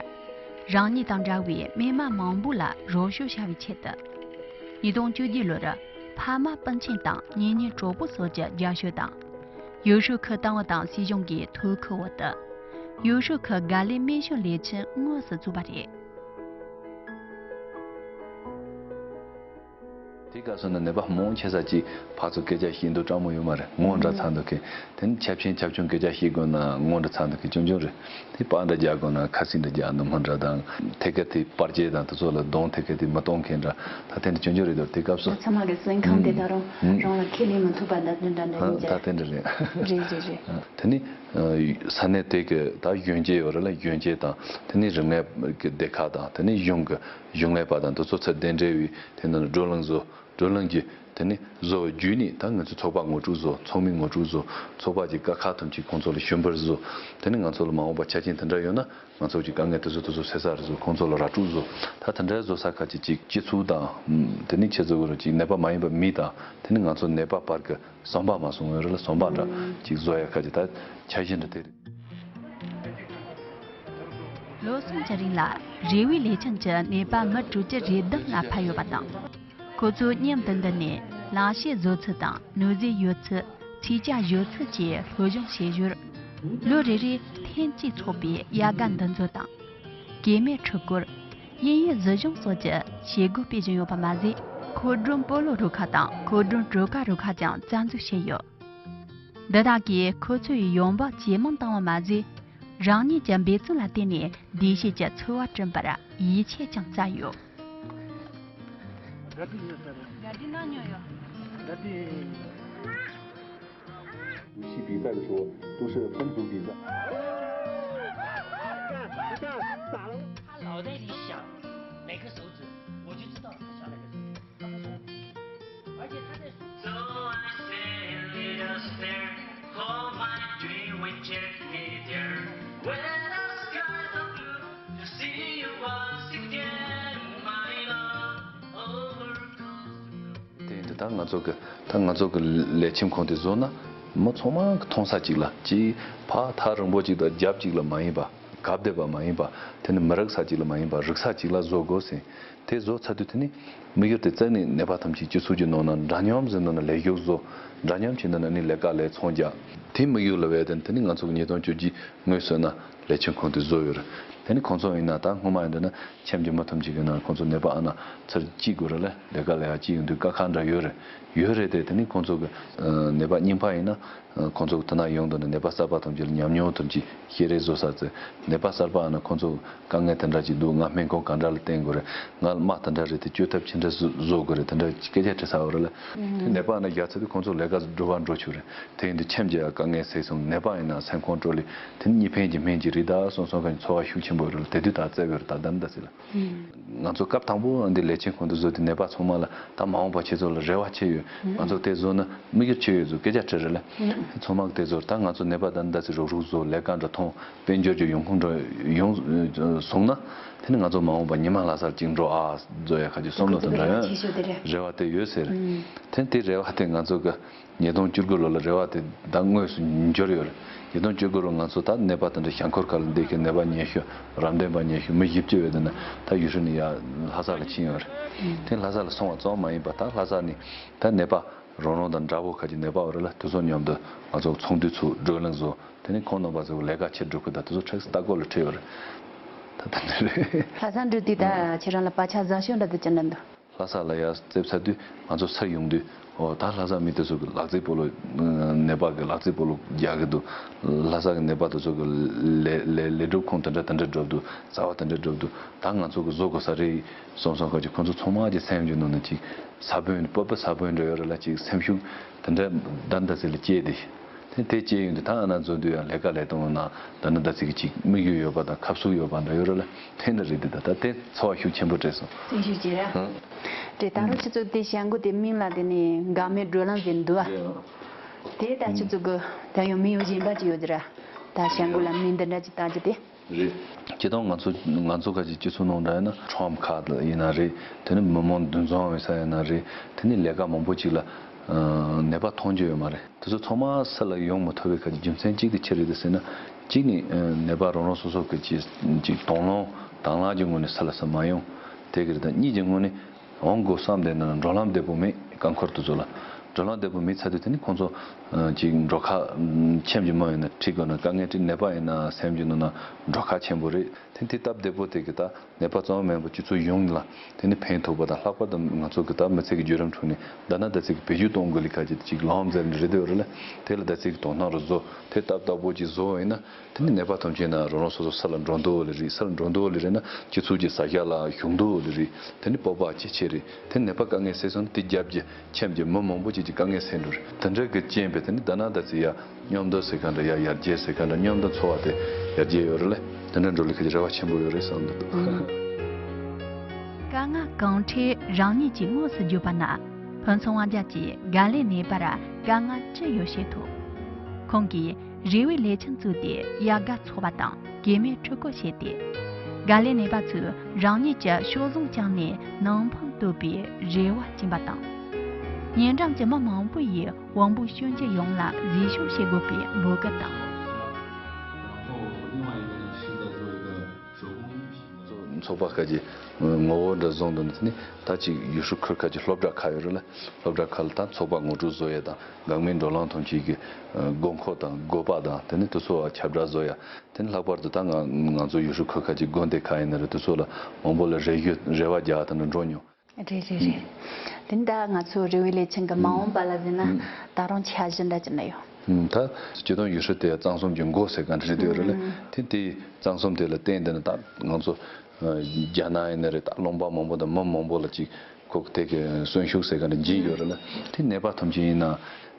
རང་ཉིད་དང་འདྲ་བའི་སྨན་མ་མང་པོ་ལ་རོགས་སྐྱོར་བྱ་བའི་ཆེད་དུ། ཉིས་སྟོང་བཅུ་བརྒྱད་ལོར་ཕ་མ་སྤུན་མཆེད་དང་གཉེན་ཉེ་གྲོགས་པོ་སོགས་ཀྱི་རྒྱབ་སྐྱོར་དང་། ཡུལ་ཤུལ་ཁུལ་ཏང་ཨུ་དང་སྲིད་གཞུང་གི་ཐུགས་ཁུར་འོག་ཏུ། ཡུལ་ཤུལ་ཁུལ་དགའ་ལས་སྨན་ཞབས་ལས་ཁུངས་དངོས་སུ་བཙུགས་པ་རེད། དེ་སྐབས་སུ་ནི་ནད་པ་མང་ཆེ་ས་ཅིག་ཕར་ཚུར་སྐད་ཆ་བཤད་འདུག་སྤྲང་མོ་ཡོད་མ་རེད། ངོ་འདྲ་ཚ་འདུག་གི། དེ་ནི་ཆབ་ཆེན་ཆབ་ཆུང་སྐད་ཆ་བཤད་དགོས་ན་ངོ་འདྲ་ཚ་འདུག་གི། ཆུང་ཆུང་རེད། དེ་པར་འདྲ་རྒྱག་དགོས་ན་ཁ་སིག་འདྲ་རྒྱག་འདུག་སྨོན་འདྲ་དང་། ཐད་ཀར་དེ་པར་རྒྱག་དང་དེ་ཚོ་ལ་གདོང་ཐད་ཀར་དེ་མི་གཏོང་མཁན་འདྲ། ད་དེ་འདྲ་ཆུང་ཆུང་རེད་འདུག་དེ་སྐབས་སུ། ཚང་མ་གི་སེམས་ཁམས་དེ་ད་རུང་རང་ལ་ཁས་ལེན་མི་ཐུབ་པ་འདྲ་འདྲ་འདྲ་ཡིན་ད་ཀྱང་། དེ་འདྲ་རེད། རེད་རེད་རེད། དེ་ནི་ས་གནས་དེ་གི་ད་གཞོན་སྐྱེས་ཡོད་རེད་ལ། གཞོན་སྐྱེས་དང་དེ་ནི་རིག་གནས་ཀྱི་སྡེ་ཁག་དང་དེ་ནི་གཞུང་གི་གཞུང་ལས་པ་དང་དེ་ཚོ་ཚུར་གདན་འདྲེན་བྱས་དེ་ནི་བགྲོ་གླེང་བཟོ། བགྲོ་གླེང་གི་དེ་ནི་བཟོ་བ་བརྒྱུད་ནས་ད་ང་ཚོ་ཚོགས་པ་ངོ་སྤྲོད་བཟོ། ཚོགས་མི་ངོ་སྤྲོད་བཟོ། ཚོགས་པ་གི་དཀའ་ཁག་ཐམས་ཅད་ཁོང་ཚོ་ལ་ཞུ་འབུལ་བཟོ། དེ་ནི་ང་ཚོ་ལ་མ་འོངས་པ་ཆ་རྐྱེན་དེ་འདྲ་ཡོད་ན་ང་ཚོ་གི་དཀའ་ངལ་དེ་ཚོ་དེ་ཚོ་སེལ་ས་རེད་བཟོ། ཁོང་ཚོ་ལ་ར་སྤྲོད་བཟོ། ད་དེ་འདྲ་བཟོ་ས་ཁ་ཅིག་ཅིག་སྤྱི་ཚོགས་དང་དེ་ནི་ཁྱེད་ཚོ་གི་རུ་ཅིག་ནད་པ་མ་ཡིན་པ་མི་དང་དེ་ནི་ང་ཚོ་ནད་པ་བར་གི་ཟམ་པ་མ་སོང་ཡོད་རེད་ལ། ཟམ་པ་འདྲ་ཅིག་བཟོ་ཡ་ཁ་ཅིག་ད་འཆར་གཞི་འདྲ་དེ་རེད། ལོ་གསུམ་གྱི་རིང་ལ་རེ་བའི་ལས་ཁུངས་ཀྱི་ནད་པ་མི་དྲུག་ཅུ་རེ་བདུན་ལ་ཕན་ཡོད་པ་དང་། ཁོ་ཚོས་མཉམ་དུ་འདུས་ནས་གླེང་གཞས་བཟོ་ཚུལ་དང་ནུས་རྩལ་ཡོད་ཚད་ཚིག་ཇ་བཟོ་ཚུལ་བཅས་སློབ་སྦྱོང་བྱེད་ཞོར། ལོ་རེ་རེར་ཐེངས་གཅིག་འཚོགས་པའི་དབྱར་ཁ་འདུ་འཛོམས་དང་། སྐྱེ་དམན་ཁྲི་སྐོར། དབྱིན་ཡིག་གཟིགས་སྦྱོང་སོགས་ཀྱི་བྱེད་སྒོ་སྤེལ་བཞིན་ཡོད་པ་མ་ཟད། མཁོ་སྒྲུབ་སྤོ་ལོ་རུ་ཁག་དང་མཁོ་སྒྲུབ་སྤྲོ་དགའ་རུ་ཁག་ཀྱང་རྩ་འཛུགས་བྱས་ཡོད། འདི་དག་གིས་ཁོ་ཚོའི་ཡོང་འབབ་ཇེ་མང་བཏང་བ་མ་ཟད། རང་ཉིད་ཀྱི་འབད་བརྩོན་ལ་བརྟེན་ནས་འདུ་ཤེས་ཀྱི་ཚོར་བ་བསྐྲུན་པར་ཡིད་ཆེས་ཀྱང་བསྩལ་ཡོད། འགྲོ་ཞིག་བི་ཟ་གི་ཧྲོ་ཏུ་ཧྲི་ཧྥུན་ཙུ་བི་ཟ། 他脑袋里想哪个手指，我就知道他想哪个手指。他不说，而且他在说。 So I say, let us stare, hold my dream with Jack me there. Where the skies are blue, to see you once again, my love, over comes the blue. དེ་ཡིན་དུས་ད་ང་ཚོ་གི་ད་ང་ཚོ་གི་ལས་ཁྱིམ་ཁོངས་དེ་བཟོ་ན་མི་ཚང་མ་གི་མཐོང་ས་གཅིག་ལ་གཅིག་ཕ་ཐག་རིང་པོ་གཅིག་དང་རྒྱབ་གཅིག་ལ་མ་ཡིན་པ། གབ་བསྡད་པ་མ་ཡིན་པ། དེ་ནི་མི་རིག་ས་གཅིག་ལ་མ་ཡིན་པ་རིག་ས་གཅིག་ལ་བཟོ་དགོས་ཟེར། དེ་བཟོ་ཚར་དུས་དེ་ནི་དམིགས་ཡུལ་དེ་རྩ་ནས་ནད་པ་ཐམས་ཅད་སྤྱི་ཚོགས་ཀྱི་ནང་ན་འདྲ་མཉམ་ཟེར་ནང་ན་ལས་ཞུགས་བཟོ། འདྲ་མཉམ་བྱས་ནང་ན་ནི་ལས་ཀ་ལས་ཚོང་རྒྱག་དེ་དམིགས་ཡུལ་ལ་བས་དེ་ནི་དེ་ནི་ང་ཚོ་གི་ཉིས་སྟོང་བཅུ་བཞི་སྔོན་བསོད་ནམས་ལས་ཁྱིམ་ཁོངས་དེ་བཟོ་ཡོད་རེད། དེ་ནི་ཁོང་ཚོ་ཡིན་ན་ད་སྔོན་མ་ཡིན་འདྲ་ན་ཁྱིམ་གྱི་མི་ཐམས་ཅད་ཀྱི་ནང་ཁོང་ཚོ་ནད་པ་ཨ་ན་ཚུར་སྐྱེལ་དགོས་རེད་ལ་ལས་ཀ་ལས་ཡ་སྐྱེལ་ཡོང་དུས་དཀའ་ཁག་འདྲ་ཡོད་རེད། ཡོད་རེད་དེ་དེ་ནི་ཁོང་ཚོ་གི་ནད་པ་རྙིང་པ་ཡིན་ན། ཁོང་ཚོ་དེ་ན་ཡོང་དུས་ནི་ནད་པ་གསར་པ་ཐམས་ཅད་ལ་ཉམས་མྱོང་ཐམས་ཅད་ཤེས་རེས་བཟོ་ས་ཚེ་ནད་པ་གསར་པ་ཨ་ན་ཁོང་ཚོ་དཀའ་ངལ་དེ་འདྲ་ཅིག་འདུག་ང་སྨན་ཁང་ག་འདྲ་ལ་བསྟེན་དགོས་རེད། ང་ལ་རྨ་དེ་འདྲ་རེད་དེ་བཅོས་ཐབས་ཅི་འདྲ་བཟོ་དགོས་རེད་དེ་འདྲ་སྐད་ཆ་དྲི་ས་ཡོད་རེད་ལ། དེ་ནད་པ་ཨ་ན་བཞག་ཚར་དུས་ཁོང་ཚོ་ལས་ཀ་འགྲོ་བ་འགྲོ་ཆོག་རེད། དེ་ཡིན་དུས་ཁྱིམ་གྱི་དཀའ་ངལ་སེལ་སོང་ནད་པ་ཡིན་ན་སེམས་ཁོང་སྤྲོ་ལེ་དེ་ནི་གཉིས་ཕན་གྱི་སྨན་གྱི་རིགས་ད་སོང་སོང་ག་ཚོར་བ་ཤུགས་ཆེན་པོ་ཡོད་རེད་ལ་དེ་དུས་ད་བཙལ་བའི་རེད་ད་ལྟ་ནི་ད་ཟེར་ལ། ང་ཚོ་སྐབས་དང་པོ་འདི་ལས་ཁྱིམ་ཁོང་དུ་བཟོས་ཏེ་ནད་པ་ཚང་མ་ལ་ད་མ་འོངས་པ་ཁྱེད་ཚོ་ལ་རེ་བ་ཆེ་ཡོད། ང་ཚོ་དེ་བཟོ་ན་དམིགས་ཡུལ་ཆེ་ཡོད་ཚོ་སྐད་ཆ་དྲི་རེད་ལ། ཚང་མ་གི་དེ་བཟོ་ད་ང་ཚོ་ནད་པ་ད་ནི་ད་ཚེ་རོགས་རོགས་བཟོ་ལས་ཀ་འདྲ་ཐོང་དཔལ་འབྱོར་གྱི་ཡོང་ཁུངས་འདྲ་ཡོང་སོང་ན་དེ་ནི་ང་ཚོ་མ་འོངས་པ་ཉི་མ་ལྷ་སར་ཅིག་འགྲོ་ཨ་བཟོ་ཡ་ཁ་ཅིག་བསམ་བློ་དེ་འདྲ་ཡང་རེ་བ་དེ་ཡོད་ཟེར། དེ་དེ་རེ་བ་དེ་ང་ཚོ་གི་ཉིས་སྟོང་བཅུ་དགུ་ལོ་ལ་རེ་བ་དེ་ད་དངོས་སུ་འབྱོར་ཡོད་རེད། ཉིས་སྟོང་བཅུ་དགུ་ལོ་ང་ཚོ་ད་ནད་པ་དེ་འདྲ་གྱང་འཁོར་ཁ་ལ་བསྡད་མཁན་ནད་པ་ཉེ་ཤོས་རབ་འབྲིང་པ་ཉེ་ཤོས་མི་བཞི་བཅུ་ཡོད་དེ་ན་ད་ཡུལ་ཤུལ་ནས་ཡར་ལྷ་ས་ལ་ཕྱིན་ཡོད་རེད། དེ་ལྷ་ས་ལ་སོང་བ་ཙམ་མ་ཡིན་པ་ད་ལྷ་ས་ནས་ད་ནད་པ་རང་རང་དང་འདྲ་པོ་ཁ་ཅིག་ནད་པ་ཡོད་རེད་ལ་དེ་ཚོ་མཉམ་དུ་ང་ཚོ་ཚོགས་འདུ་ཚོགས་བགྲོ་གླེང་བཟོ་དེ་ནས་ཁོང་རྣམ་པ་ཚོ་ལས་ཀ་བྱེད་འགྲོ་ཁུལ་ད་དེ་ཚོ་ཁྲེགས་སེ་ལྟ་སྐོར་ལ་ཁྲིད་ཡོད་རེད། ད་ད་འདྲ་རེད། ལྷ་ས་འགྲོ་དུས་ད་ཁྱེད་རང་ལ་བག་ཆགས་བཟང་ཤོས་འདྲ་དེ་ཅི་འདྲ་འདུག་ལྷ་ས་ལ་ཡར་ཙེབ་ཚར་དུས་ང་ཚོ་སར་ཡོང་དུས་ཨོ་ད་ལྷ་ས་མི་དེ་ཚོ་གི་ལག་རྩེད་སྤོ་ལོ་ནད་པ་གི་ལག་རྩེད་སྤོ་ལོ་རྒྱག་གི་འདུག་ལྷ་ས་གི་ནད་པ་དེ་ཚོ་གི་ལས་ལས་ལས་སྒྲུབ་ཁང་དེ་འདྲ་དེ་འདྲ་འགྲོ་འདུག་རྩ་བ་དེ་འདྲ་འགྲོ་འདུག་ད་ང་ཚོ་གི་བཟོ་དགོས་ས་རེད་བསམ་བསམ་ཁ་ཅིག་ཁོང་ཚོ་ཚང་མ་གི་སེམས་ཀྱི་ནང་ནས་ཅིག་ས་བོན་སྤོབས་པ་ས་བོན་འདྲ་ཡོད་རེད་ལ་ཅིག་སེམས་ཤུགས་དེ་འདྲ་ད་ལྟ་ཟེར་ལ་སྐྱེས་ཏེ། དེ་དེ་སྐྱེས་ཡོང་དུས་ད་ཨ་ན་འཛོམས་དུས་ཡང་ལས་ཀ་ལས་སྟངས་ན་ད་ནི་ད་ཚིག་གཅིག་དམིགས་ཡུལ་ཡོད་པ་དང་ཁ་ཕྱོགས་ཡོད་པ་འདྲ་ཡོད་རེད་ལ་དེ་འདྲ་རེད་དེ་ད་ད་དེ་ཚོར་བ་ཤུགས་ཆེན་པོ་སྤྲད་སོང་། བཙན་ཤུགས་ཀྱིས་ར། ཧུང་། དེ་ད་རུང་ཁྱེད་ཚོ་དེ་བྱ་འགུལ་དེ་མིང་ལ་དེ་ནས་འགག་མེད་བགྲོ་གླེང་ཟེར་འདུག་ཨ། རེད། དེ་ད་ཁྱེད་ཚོ་གི་ད་ཡང་མིང་ཡང་གཞན་པ་ཅིག་ཡོད་དེ་ར། ད་བྱ་འགུལ་ལ་མིང་འདི་འདྲ་ཅིག་བཏགས་རྒྱུ་དེ། རེད། སྤྱིར་བཏང་ང་ཚོ་ང་ཚོ་ཁ་ཅིག་སྤྱི་ཚོགས་ནང་འདྲ་ཡིན་ན་ཁྲོམ་ཁག་ཡིན་ན་རེད། དེ་ནི་མི་མང་འདུ་འཛོམས་ཡོད་ས་ཡིན་ན་རེད། དེ་ནི་ལས་ཀ་མང་པོ་ཅིག་ལ་ནད་པ་མཐོང་རྒྱུ་ཡོད་མ་རེད། དེ་ཚོ་ཚང་མ་སུ་ལ་ཡོང་མི་ཐུབ་པའི་ཁ་ཅིག་རྒྱུ་མཚན་གཅིག་དེ་ཅི་རེད་དེ་ཟེར་ན། གཅིག་ནི་ནད་པ་རང་རང་སོ་སོ་གི་ཅིག་ཅིག་དང་བླངས་ དང་བླངས་ཀྱི་ངོས་ནས་ས་ལ་ས་མ་ཡོང་། དེ་གི་རེད། ད་གཉིས་ཀྱི་ངོས་ནས་འོང་དགོས་བསམ་བསྡད་ན་འགྲོ་ལམ་བདེ་པོ་མེད། རྐང་འཁོར་དེ་ཚོ་ལ་འགྲོ་ལམ་བདེ་པོ་མེད་ཚར་དུས་དེ་ནི་ཁོང་ཚོ་ཅིག་འགྲོ་ཁ་ཁྱིམ་གྱི་མི་ཡིན་ན་ཁྲིད་དགོས་ན་དཀའ་ངལ་འཕྲད། ནད་པ་ཡིན་ན་སེམས་ཀྱི་ནང་ན་འགྲོ་ཁ་ཆེན་པོ་རེད། དེ་དེ་སྟབས་བདེ་པོ་དེ་གི་ད་ནད་པ་ཙམ་མིན་པ་སྤྱི་ཚོགས་ཡོངས་ལ་དེ་ནི་ཕན་ཐོགས་པ་དང་། ལྷག་པར་དུ་ང་ཚོ་གི་ད་མི་ཚེ་གི་བརྒྱུད་རིམ་ཁྲོད་ནས་ད་ན་ད་ཚེ་གི་བེད་སྤྱོད་གཏོང་དགོས་ལི་ཁ་ཅིག་ཅིག་ལམ་ཟེར་ནི་རེད་དེ་རེད་ལ། དེ་ལ་ད་ཚེ་གི་དོ་སྣང་རུ་བཟོ། དེ་སྟབས་སྟབས་པོ་ཅིག་བཟོ་བ་ཡིན་ན། དེ་ནི་ནད་པ་ཐམས་ཅད་ན་རང་རང་སོ་སོ་ས་ལ་འགྲོ་འདོད་ལེ་རེད། ས་ལ་འགྲོ་འདོད་ལེ་རེད་ན་སྤྱི་ཚོགས་ཀྱི་ས་ཆ་ལ་ཞུགས་འདོད་ལེ་རེད། དེ་ནི་སྤོབས་པ་ཇེ་ཆེ་རེད། དེ་ནད་པ་དཀའ་ངལ་སེལ་སོང་ན་དེ་རྒྱབ་ཀྱི་ཁྱིམ་གྱི་མི་མང་པོ་ཅིག་གི་དཀའ་ངལ་སེལ་འགྲོ་རེད། དེ་འདྲ་གི་རྐྱེན་པས་དེ་ནི་ད་ན་ད་ཚེ་ཡ་མཉམ་དུ་ཟེར་ག་འདྲ་ཡ་ཡར་རྒྱས་ཟེར་ག་འདྲ་མཉམ་དུ་འཚོ་བ་དེ་ཡར་རྒྱས་ཡོད་རེད་ལེ། དེ་འདྲ་འགྲོ་ལེ་ཁ་ཅིག་རེ་བ་ཆེན་པོ་ཡོད་རེད་བསམ་འདུག་དཀའ་ངལ་གང་འཕྲད་རང་ཉིད་ཀྱིས་དངོས་སུ་བརྗོད་པ་ན། ཕུན་ཚོགས་དབང་རྒྱལ་གྱིས་རྒན་ལགས་ནད་པར་དཀའ་ངལ་ཅི་ཡོད་བཤད་ཐུབ། ཁོང་གིས་རེ་བའི་ལས་ཁྱིམ་བཙུགས་ཏེ་དབྱར་དགའ་འཚོགས་པ་དང་གད་མོའི་ཕྲུ་གུ་བྱས་ཏེ། རྒན་ལགས་ནད་པ་ཚོས་རང་ཉིད་ཀྱི་ཕྱོགས་བཟུང་བསྐྱངས་ནས་ནང་ཕན་བཏོད་པའི་རེ་བ་བཅིངས་པ་དང་། ཉེ་འགྲམ་གྱི་མི་མང་པོ་ཡིས་དབང་པོ་སྐྱོན་ཅན་ཡོངས་ལ་ཟས་སྤྱོད་བྱེད་དགོས་པའི་འབོད་སྐུལ་དང་། ཚོགས་པ་ཁག་གི་ངོ་བོ་འདྲ་བཟུང་དུ་ནི་ད་ཅིག་ཡུལ་ཤུལ་ཁུལ་ཁག་གི་སློབ་གྲྭ་ཁག་ཡོད་རེད་ལ། སློབ་གྲྭ་ཁག་ལ་ད་ཚོགས་པ་ངོ་སྤྲོད་བཟོ་ཡ་དང་། འགག་མིན་བགྲོ་གླེང་ཐོན་སྐྱེད་ཀྱི་དགོས་མཁོ་དང་དགོས་པ་དང་། དེ་ནི་དེ་ཚོ་ཁྱབ་བསྒྲགས་བཟོ་ཡ། དེ་ནི་ལྷག་པར་དུ་ད་ང་ང་ཚོ་ཡུལ་ཤུལ་ཁུལ་ཁག་གི་དགོན་སྡེ་ཁག་ཡིན་ན་རེད། དེ་ཚོ་ལ་མང་པོ་ལ་རེ་ཞུ་རེ་བ་རྒྱག་དང་འགྲོ་མྱོང་། རེད་རེད་རེད། དེ་འདྲ་ང་ཚོ་རེ་བའི་ལས་ཁྱིམ་གྱི་མ་འོངས་པ་ལ་ཟེར་ན་ད་རུང་འཆར་གཞི་འདྲ་ཅིག་ན་ཡོད། ད་སྤྱི་དོན་ཡུལ་ཤུལ་དེ་གཙང་གསུམ་གྱི་མགོ་ཟེར་ག་འདྲ་རེད་འདོད་རེད་ལ། དེ་དེ་གཙང་གསུམ་དེ་ལ་བརྟེན་དེ་ནི་ད་ང་ཚོ་རྒྱ་ནག་ཡིན་ན་རེད། ད་ལུང་པ་མང་པོ་དང་མི་མང་པོ་ལ་ཅིག་ཁོ་དེ་གི་གསོན་ཤུགས་ཟེར་ག་འདྲ་འབྱིན་ཡོད་རེད་ལ། དེ་ནད་པ་ཐམས་ཅད་ཡིན་ན་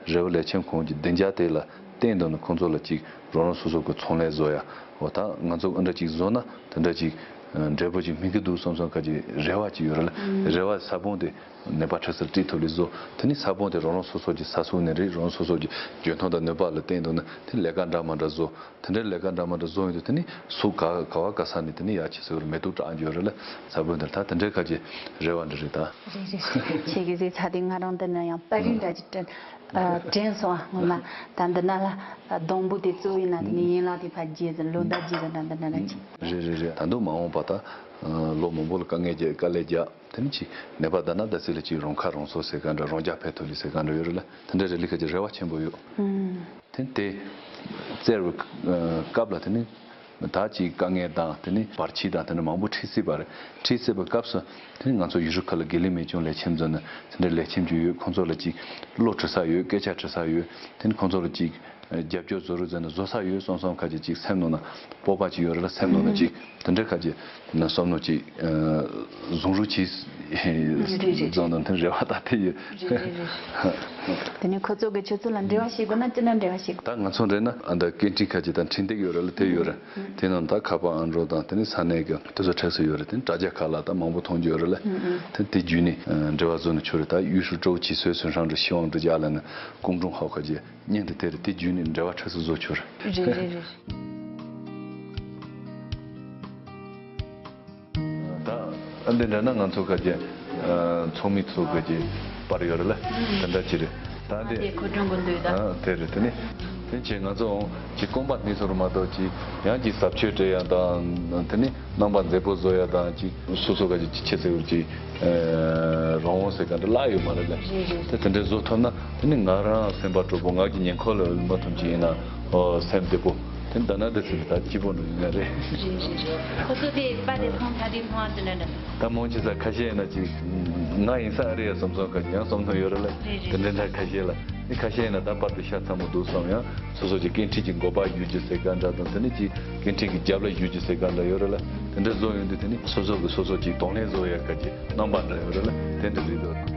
རེ་བའི་ལས་ཁྱིམ་ཁོང་གི་བདེ་འཇགས་དེ་ལ་བརྟེན་དེ་ནི་ཁོང་ཚོ་ལ་ཅིག་རང་རང་སོ་སོ་གི་ཚོང་ལས་བཟོ་ཡ། འོ་ད་ང་ཚོ་འདྲ་ཅིག་བཟོ་ན་དེ་འདྲ་ཅིག་འབྲས་བུ་ཅིག་སྨིན་གི་འདུག་བསམ་བསམ་ཁ་ཅིག་རེ་བ་ཅིག་ཡོད་རེད་ལ། རེ་བ་ས་བོན་དེ་ནད་པ་ཁྲག་སེལ་སྤྲད་ཐུབ་ལེ་བཟོ། དེ་ནི་ས་བོན་དེ་རང་རང་སོ་སོ་གི་ས་སུ་ནས་རེད། རང་རང་སོ་སོ་གི་འཇོན་ཐང་དང་ནུས་པ་ལ་བརྟེན་དེ་ནི་དེ་ལས་ཀ་འདྲ་མ་འདྲ་བཟོ། དེ་འདྲའི་ལས་ཀ་འདྲ་མ་འདྲ་བཟོ་ཡོང་དུས་དེ་ནི་སུ་ག་ག་བ་ག་ས་ནས་དེ་ནི་ཡ་ཆེ་ཟེར་བར་མེ་ཏོག་བཀྲག་འགྱུར་རེད་ལ། ས་བོན་དེར་ད་དེ་འདྲའི་ཁ་ཅིག་རེ་བ་འདྲ་རེད་ད། རེད་རེད། ཁྱེད་ཀྱི་ཟིག་ཚ་དེ་ང་རང་འདི་ན་ཡང་པར་རིས་འདྲ་ཅིག་དྲན་ཨ་དྲན་སོང་ཨ། ངོ་མ་ད་འདི་ན་ལ་སྡོང་པོ་དེ་གཙོ་བོ་ཡིན་ན་དེ་ནི་ཡན་ལག་དེ་ཕར་རྒྱས་ཟིན་ལོ་ཟླ་རྒྱས་ཟིན་ད་འདི་ན་ལ་ཅིག་རེད་རེད་རེད། ད་དུང་མ་འོངས་པ་ད་ལོ་མང་པོ་ལ་དཀའ་ངལ་རྒྱག་དཀའ་ལས་རྒྱག་དེ་ནི་ཅིག་ནད་པ་ད་ན་ད་ཚེ་ལ་ཅིག་རང་ཁ་རང་གསོ་ཟེར་ག་འདྲ་རང་རྒྱག་ཕན་ཐོགས་ལི་ཟེར་ག་འདྲ་ཡོད་རེད་ལ། དེ་འདྲ་རེད་ལི་ཁ་ཅིག་རེ་བ་ཆེན་པོ་ཡོད། དེ་དེ་བཙལ་བའི་སྐབས་ལ་དེ་ནི་ད་ཅིག་དཀའ་ངལ་དང་དེ་ནི་བར་ཆད་དང་དེ་འདྲ་མང་པོ་འཕྲད་སྲིད་པ་རེད། འཕྲད་སྲིད་པའི་སྐབས་སུ་དེ་ནི་ང་ཚོ་ཡུལ་ཤུལ་ཁག་ལ་དགེ་ལེགས་མེ་སྐྱོན་ལས་ཁྱིམ་ཚོ་ནི་དེ་འདྲ་ལས་ཁྱིམ་ཅིག་ཡོད། ཁོང་ཚོ་ལ་ཅིག་བློ་དྲི་ས་ཡོད། སྐད་ཆ་དྲི་ས་ཡོད། དེ་ནི་ཁོང་ཚོ་ལ་ཅིག་རྒྱབ་སྐྱོར་བཟོ་རོགས་ཟེར་ན་བཟོ་ས་ཡོད་བསམ་བསམ་ཁ་ཅིག་ཅིག་སེམས་ནང་ན་སྤོབས་པ་ཅིག་ཡོད་རེད་ལ། སེམས་ནང་ན་ཅིག་དེ་འདྲ་ཁ་ཅིག་ན་བསམ་བློ་ཅིག་བཟུང་རོགས་ཅིག་རེད་རེད། བཟང་དང་དེ་རེ་བ་ད་དེ་ཡོད། རེད་རེད་རེད། དེ་ནས་ཁོ་ཚོ་གི་ཁྱོད་ཚོ་ལ་འབྲེལ་བ་བྱེད་དགོས་ན་ཅི་འདྲ་འབྲེལ་བ་བྱེད་དགོས། ད་ང་ཚོ་འདྲ་ན་ཨ་ད་སྐད་འཕྲིན་ཁ་ཅིག་དང་འཕྲིན་སྟེགས་ཡོད་རེད་ལ། དེ་ཡོད་རེད། དེ་ནང་ད་ཁ་པར་ཨང་གྲངས་དང་དེ་ནས་ས་གནས་ཀྱི་དེ་ཚོ་ཁྲལ་སུ་ཡོད་རེད། དེ་ནས་དྲ་རྒྱ་ཁག་ལ་ད་མང་པོ་མཐོང་རྒྱུ་ཡོད་རེད་ལ། དེ་དེ་བརྒྱུད་ནས་འབྲེལ་བ་བཟོ་ནས་ཆོག་རེད། ད་ཡུས་ཧྲུའུ་ཀྲོའུ་ཆི་སུའེ་ཚུན་ཧྲང་ཀྲི་ཤི་ཝང་ཀྲི་ཇ་ལ་ནི་ཀུང་ཀྲུང་ཧའོ་ཁ་ཅིག་བརྙན་དེ་དེ་རེད། དེ་བརྒྱུད་ནས་འབྲེལ་བ་ཁྲལ་སུ་བཟོ་ཆོག་རེད། རེད་རེད་རེད། ད་ཨ་འདི་འདྲ་ན་ང་ཚོ་ག་གི་ཚོགས་མི་ཚོ་ག་གི་པར་ཡོད་རེད་ལ། དེ་འདྲ་ཅི་རེད། ད་འདི་དེ་ཁོ་ཀྲུང་གོ་འདོད་ད། ཨ་དེ་རེད། དེ་ནི་དེ་ཅི་ང་ཚོ་ཅི་རྐང་པ་སྣེ་སོར་མ་གཏོགས་ཅི་ཡང་ཅི་ཟབ་ཆོས་སྤྲད་ཡ་དང་དེ་ནི་རྣམ་པ་མཛེས་པོ་བཟོ་ཡ་དང་ཅི་སོ་སོ་ག་གི་ཅི་ཆེ་ཟེར་བར་ཅི་རང་དབང་ཟེར་ག་འདྲ་ལ་ཡོད་མ་རེད་ལ། རེད་རེད། དེ་དེ་འདྲ་བཟོ་ཐུབ་ན་དེ་ནི་ང་རང་སེམས་པ་སྤྲོ་པོ། ང་གི་ཉེ་འཁོར་ལ་མ་ཐུབ་ཅི་ཡིན་ན་ཨོ་སེམས་བདེ་པོ། དེ་ད་ན་དེ་ཚོ་གི་ད་སྐྱིད་པོ་འགྲོ་ཡིན་ན་རེད། རེད་རེད་རེད། ཁོ་ཚོ་དེ་པར་དེ་མཐོང་ཐ་དེ་མཐོང་ཨ་དེ་འདྲ་འདྲ། ད་མོ་ཅི་ས་ཁ་ཤས་ཡིན་ན་ཅིག་ང་ཡིན་ས་ཨ་རེད་ཡ་བསམ་བསམ་ཁ་ཅིག་ཡང་བསམ་བསམ་ཡོད་རེད་ལ། རེད་རེད། དེ་འདྲ་འདྲ་ཁ་ཤས་ལ་ནི་ཁ་ཤས་ཡིན་ན་ད་པར་དེ་ཤ་ཚ་མོ་འདུག་བསམ་ཡང་སོ་སོ་ཅིག་སྐད་འཕྲིན་གྱི་འགོ་པ་བརྒྱུད་ཀྱི་ཟེར་ག་འདྲ་དང་དེ་ནི་ཅིག་སྐད་འཕྲིན་གྱི་རྒྱབ་ལ་བརྒྱུད་ཀྱི་ཟེར་ག་འདྲ་ཡོད་རེད་ལ། དེ་འདྲ་བཟོ་ཡོང་དུས་དེ་ནི་སོ་སོ་གི་སོ་སོ་ཅིག་གདོང་ལེན་བཟོ་ཡ་ཁ་ཅིག་རྣམ་པ་འདྲ་ཡོད་རེད་ལ། དེ་འདྲ་རེད་འདུག